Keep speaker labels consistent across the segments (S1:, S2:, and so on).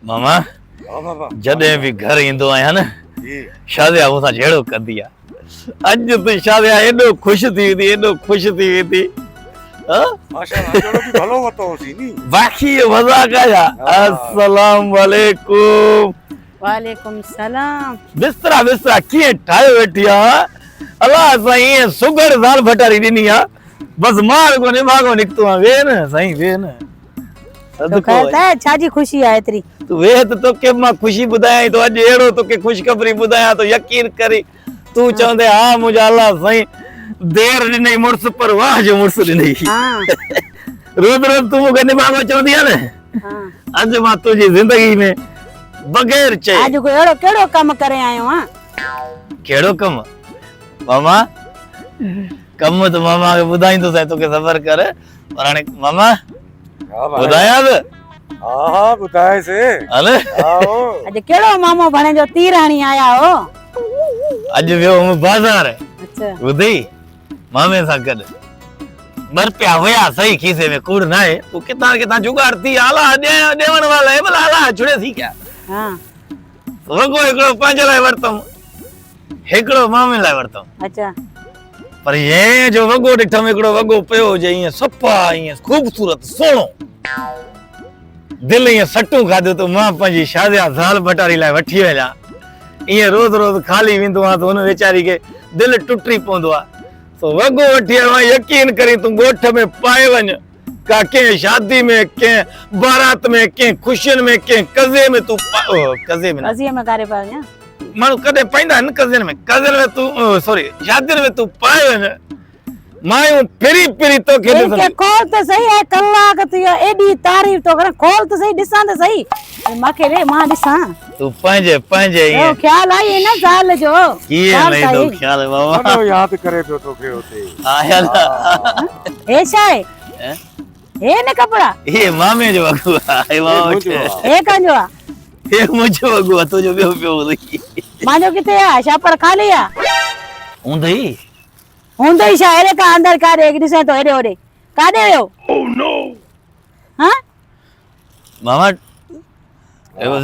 S1: ماما جڏهن به گهر ايندو آهيان نه شازيا مون سان جهيڙو ڪندي آ اڄ ته شازيا ايڏو خوش ٿي ويندي ايڏو خوش ٿي ويندي باقي مذاق آ السلام عليڪم
S2: وعليڪم السلام
S1: بسترا بسترا ڪيئن ٺاهيو ويٺي آ الله سائين سگهڙ زال ڀٽاري ڏني آ بس مان رڳو نڀاڳو نڪتو آ ويهه نه سائين ويهه نه
S2: صدقو آهي. ڇا جي خوشي آهي ايتري؟
S1: تون ويهه ته توکي به مان خوشي ٻڌايان ٿو اڄ اهڙو توکي خوشخبري ٻڌايان ٿو يقين ڪري تون چوندين ها منهنجا الله سائين دير ڏنئي مڙس پر واهه جو مڙس ڏنئي روز روز تون مونکي نڀاڳو چوندي آهي نه اڄ مان تنهنجي زندگي ۾ بغير چئي
S2: اڄ ڪو اهڙو ڪهڙو ڪم ڪري آيو آهين؟
S1: ڪهڙو ڪم ماما ڪم ته ماما کي ٻڌائيندو سائين توکي صبر ڪر پر هاڻي ماما ٻڌايان به
S3: ها ها ٻڌائي سي
S1: هل
S2: اڄ ڪهڙو مامو ڀڻي جو تير هڻي آيا هو
S1: اڄ ويو هوم بازار اچھا ٻڌئي مامي سان گڏ ٻه رپيا هيا صحيح کيسي ۾ ڪوڙ نه آهي پوء ڪٿان ڪٿان جگاڙ ٿي الا ڏيڻ والا هي ڀلا الا ڇڙي ٿي ڪيا
S2: ها
S1: وڳو هڪڙو پنهنجي لاء ورتم هڪڙو مامي لاء ورتم
S2: اچھا
S1: پر هي جو وڳو ڏٺم هڪڙو وڳو پيو هجي ائين صفا ائين خوبصورت سهڻو دل ائين سٽون کاڌيون ته مان پنهنجي شازيا زال ڀٽاري لاء وٺي وڃان ائين روز روز خالي ويندو آهيان ته هن ويچاري کي دل ٽٽي پوندو آهي سو وڳو وٺي آيو آهيان يقين ڪرين تون ڳوٺ ۾ پائي وڃ ڪا ڪنهن شادي ۾ ڪنهن بارات ۾ ڪنهن خوشين ۾ ڪنهن قضيي ۾ تون قضيي ۾
S2: قضيي ۾ ڪاري پائي وڃان
S1: ماڻهو ڪڏهن پائيندا آهن قضين ۾ قضين ۾ تون سوري شادين ۾ تون پائي وڃ مايون ڦري ڦري توکي ڏسن
S2: کي کول ته صحيح آهي ڪلاڪ ٿي ويو ايڏي تعريف ٿو ڪرين کول ته صحيح ڏسان ته صحيح ماکي ڏي مان ڏسان
S1: تون پنهنجي پنهنجي
S2: ائين خيال آئي نه زال جو
S1: ڪيئن نه ايندو خيال بابا
S3: وڏو ياد ڪري پيو توکي اتي
S1: آيا
S2: هي ڇا آهي هي نه ڪپڙا
S1: هي مامي جو وڳو آهي ماما
S2: هي ڪنهن جو آهي
S1: هي منهنجو وڳو آهي تنهنجو ٻيو پيو هوندئي
S2: مانجو ڪٿي آهي شاپر خالي آهي
S1: هوندئي
S2: هوندئي ڇا هيڏي ڪا اندر ڪاڏي ڏسين ٿو هيڏي هوڏي ڪاڏي ويو
S1: او نو
S2: ها
S1: ماما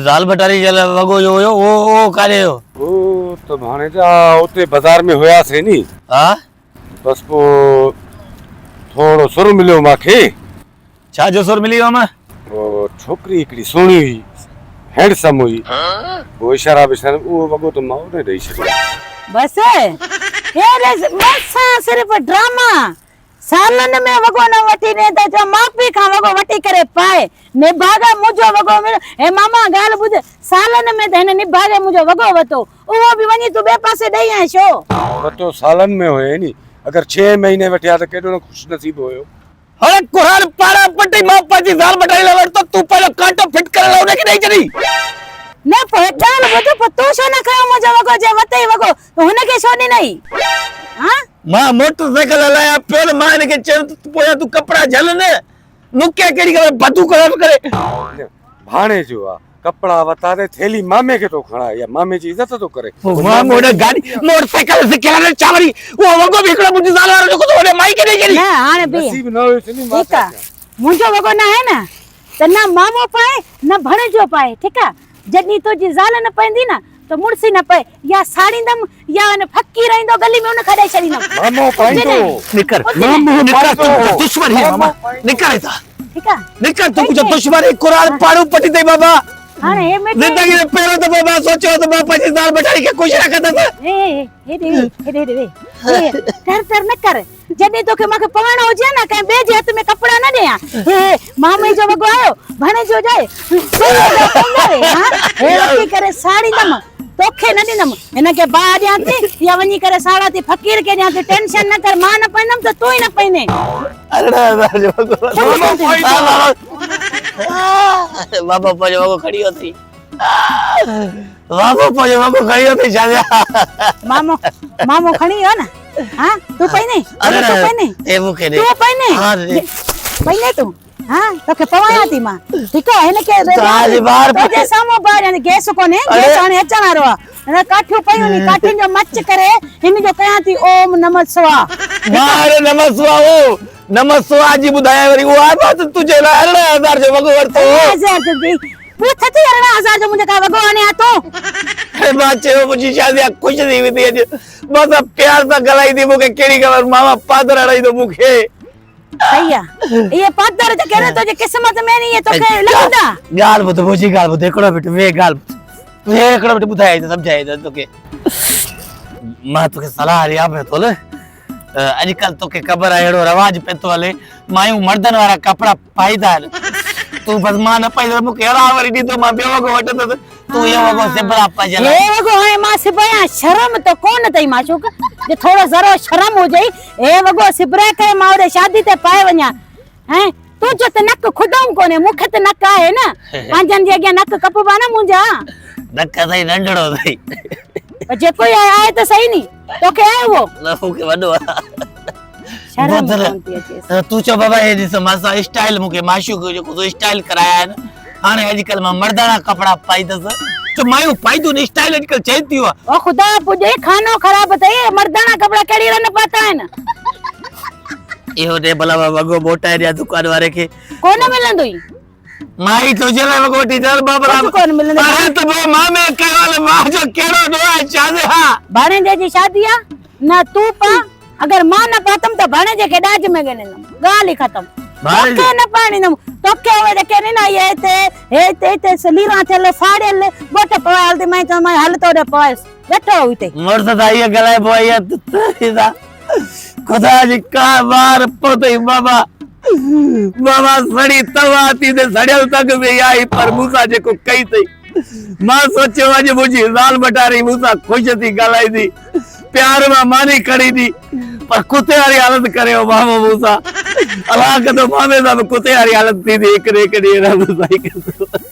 S1: زال ڀٽاري جي لاء وڳو جو هيو اهو اهو ڪاڏي ويو
S3: او ته ڀاڻيجا اتي بازار ۾ هياسين ني
S1: ها
S3: بس پوء ٿورو سر مليو ماکي.
S1: ڇا جو سر ملي ويو مان؟
S3: پوء ڇوڪري هڪڙي سهڻي هئي، هينڊسم هئي، پوء اشارا بشارا اهو وڳو ته مان ان ڏئي ڇڏيو.
S2: بس هي مون صرف ڊراما سالن ۾ وڳو نه وٺي ڏي ته چوان ماء پيء کان وڳو وٺي ڪري پائي نڀاڳا منهنجو وڳو مليو هي ماما ڳالهه ٻڌ سالن ۾ ته هن نڀاڳي منهنجو وڳو وتو اهو به وڃي تون ٻئي پاسي ڏئي آئين ڇو؟
S3: وتو سالن ۾ هئي ني اگر ڇهين مهيني وٺي ها ته ڪيڏو نه خوش نصيب هيو.
S1: هاڻي قرآن پاران پٽي مان پنهنجي زال مٽائي لاء ورتو تون پنهنجو ڪانٽو فٽ ڪرڻ لاء ان کي ڏئي ڇڏي.
S2: نه پوء ڳالهه ٻڌ پوء تون ڇو نه کنيو منهنجو وڳو جي وتئي وڳو ته هن کي ڇو ڏنئي ها؟
S1: مان موٽر سائيڪل هلايان پيو نه مان هن کي چيم ته پويان تون ڪپڙا جهل نه مون کي ڪهڙي خبر بدو ڪرڻ ڪري.
S3: ڀاڻيجو آ ڪپڙا وتا ته ٿيلهي مامي کي ٿو کڻائي يا مامي جي عزت ٿو ڪري.
S1: مامو هن گاڏي موٽر سائيڪل سکيل آهي ڇا وري اهو وڳو به هڪڙو منهنجي زال وارو جيڪو تو هوڏي مائي کي ڏئي ڇڏي.
S2: نه هاڻي بيهه.
S3: نصيب نه هيس ني مان
S2: ٺيڪ آ منهنجو وڳو نه آهي نه ته نه مامو پائي نه ڀڻيجو پائي ٺيڪ آ جڏهن تنهنجي زال نه پائيندي نه ته مڙس ئي نه پائي يا ساڙيندم يا ان فقير ايندو گلي ۾ ان کان ڏئي ڇڏيندم.
S3: مامو پائيندو.
S1: نڪر
S3: مامو
S1: نڪر تون منهنجو دشمن هين ماما نڪر هتان.
S2: ٺيڪ آ.
S1: نڪر تون منهنجو دشمن هين قرآن پاڙون پٽي اٿئي بابا.
S2: هاڻي هي مٺي.
S1: زندگي ۾ پهريون دفعو مان سوچيو ته مان پنهنجي زال ڀٽاري کي خوش رکندس.
S2: هي هي هيڏي ويهه هيڏي هيڏي ويهه هي تر تر نه ڪر. جڏهن توکي مان کي پوڻو هجي ها نه ڪنهن ٻئي جي هٿ ۾ ڪپڙا نه ڏيان هي هي مامي جو وڳو آيو ڀڻي جو جائي ها هي وٺي ڪري ساڙيندم توکي نه ڏيندم هن کي باهه ڏيان ٿي يا وڃي ڪري ساڙا ٿي فقير کي ڏيان ٿي ٽينشن نه ڪر مان نه پائيندم ته تون ئي نه پائيندين.
S1: 18 هزار جو وڳو بابا پنهنجو وڳو کڻي ويو اٿئي بابا پنهنجو وڳو کڻي ويو اٿئي ڇا
S2: مامو مامو کڻي ويو نه ها تون پئيني تون پئيني
S1: اي مون کي ڏي
S2: تون پئيني
S1: ها ڏي
S2: پئيني تون ها توکي پوايان ٿي مان ٺيڪ آ هن کي
S1: تاج بار
S2: توجي سامهون بار يعني گيس ڪونهي گيس هاڻي اچڻ وارو آ هن ڪاٺيون پيون ني ڪاٺين جو مچ ڪري هن جو ڪيان ٿي اوم نمه سوا
S1: مار نمه سوا او نمه سوا جي ٻڌايان وري اها بات تنهنجي لاء 18000 جو وڳو ورتو
S2: 18000 جو ٻوٿ ٿي 18,000 جو منهنجي ڪا وڳو آڻي ها تون.
S1: اري مان چيو منهنجي شازيا خوش ٿي ويندي اڄ مان سان پيار سان ڳالهائيندي مون کي ڪهڙي خبر ماما پادر هڻائيندو مون کي.
S2: صحيح آ اهي پادر جيڪي آهن تنهنجي قسمت ۾ آهن اهي توکي لڳندا.
S1: ڳالهه ٻڌ منهنجي ڳالهه ٻڌ هڪڙو منٽ ويهه ڳالهه ٻڌ ويهه هڪڙو منٽ ٻڌايان ٿو سمجهايان ٿو توکي مان توکي صلاح ڏيان پيو ٿو نه اڄڪلهه توکي خبر آهي اهڙو رواج پيو ٿو هلي مايون مردن وارا ڪپڙا پائيندا آهن تون بس مان نه پائيندس مون کي اهڙا وري ڏيندو مان ٻيو وڳو وٺندس تون اهو وڳو سبرا پنهنجي لاء.
S2: هي وڳو هاڻي مان سبايان شرم ته ڪونه اٿئي معشوق جي ٿورو ذرو شرم هجئي هي وڳو سبرائي ڪري مان هوڏي شادي تي پائي وڃان هين تنهنجو ته نڪ خودئون ڪونهي مون کي ته نڪ آهي نه پنهنجن جي اڳيان نڪ ڪپبا نه منهنجا.
S1: نڪ اٿئي ننڍڙو اٿئي.
S2: پر جيڪو ئي آهي آهي ته صحيح ني توکي آهي اهو.
S1: نه مون کي وڏو آهي.
S2: شرم ڪونه ٿي اچيس.
S1: تون چئو بابا هي ڏس مان سان اسٽائل مون کي معشوق جيڪو تو اسٽائل ڪرايا آهن هاڻي اڄڪلهه مان مرداڻا ڪپڙا پائيندس چو مايون پائيندون نه اسٽائل اڄڪلهه چينج ٿي ويو آهي.
S2: او خدا پڄي خانو خراب اٿئي مرداڻا ڪپڙا ڪهڙي رن پاتا آهن.
S1: اهو ڏي ڀلا مان وڳو موٽائي ڏيان دڪان واري کي.
S2: ڪونه ملندوئي.
S1: مائي تنهنجي لاء وڳو وٺي اچان بابا.
S2: ڪجهه ڪونه ملندو.
S1: پر ته پوء مامي ڪيو هل مان جو ڪهڙو ڏوهه آهي شازيا.
S2: ڀاڻيجي جي شادي آ نه تون پا اگر مان نه پاتم ته ڀاڻيجي کي ڏاج ۾ ڳڻيندم ڳالهه ئي ختم. توکي نه پائڻيندم توکي اهي جيڪي آهن نه اهي هتي هي هتي هتي ليران ٿيل ڦاڙيل ڳوٺ پوائي هلندي مائي چوندي هل ته هوڏي پوائيس ويٺو هو هتي.
S1: مڙس سان ائين ڳالهائبو آهي يا سان خدا جي ڪا وار پوتئي بابا بابا سڙي تباهه ٿيندي سڙيل تگ ۾ آئي پر مون سان جيڪو ڪئي اٿئي مان سوچيو اڄ منهنجي زال مٽاري مون سان خوش ٿي ڳالهائيندي پيار مان ماني کڻي ڏي پر ڪتي واري حالت ڪري او مامو مون سان الله ڪندو مامي سان به ڪتي واري حالت ٿيندي هڪ نه هڪ ڏينهن رب سائين ڪندو.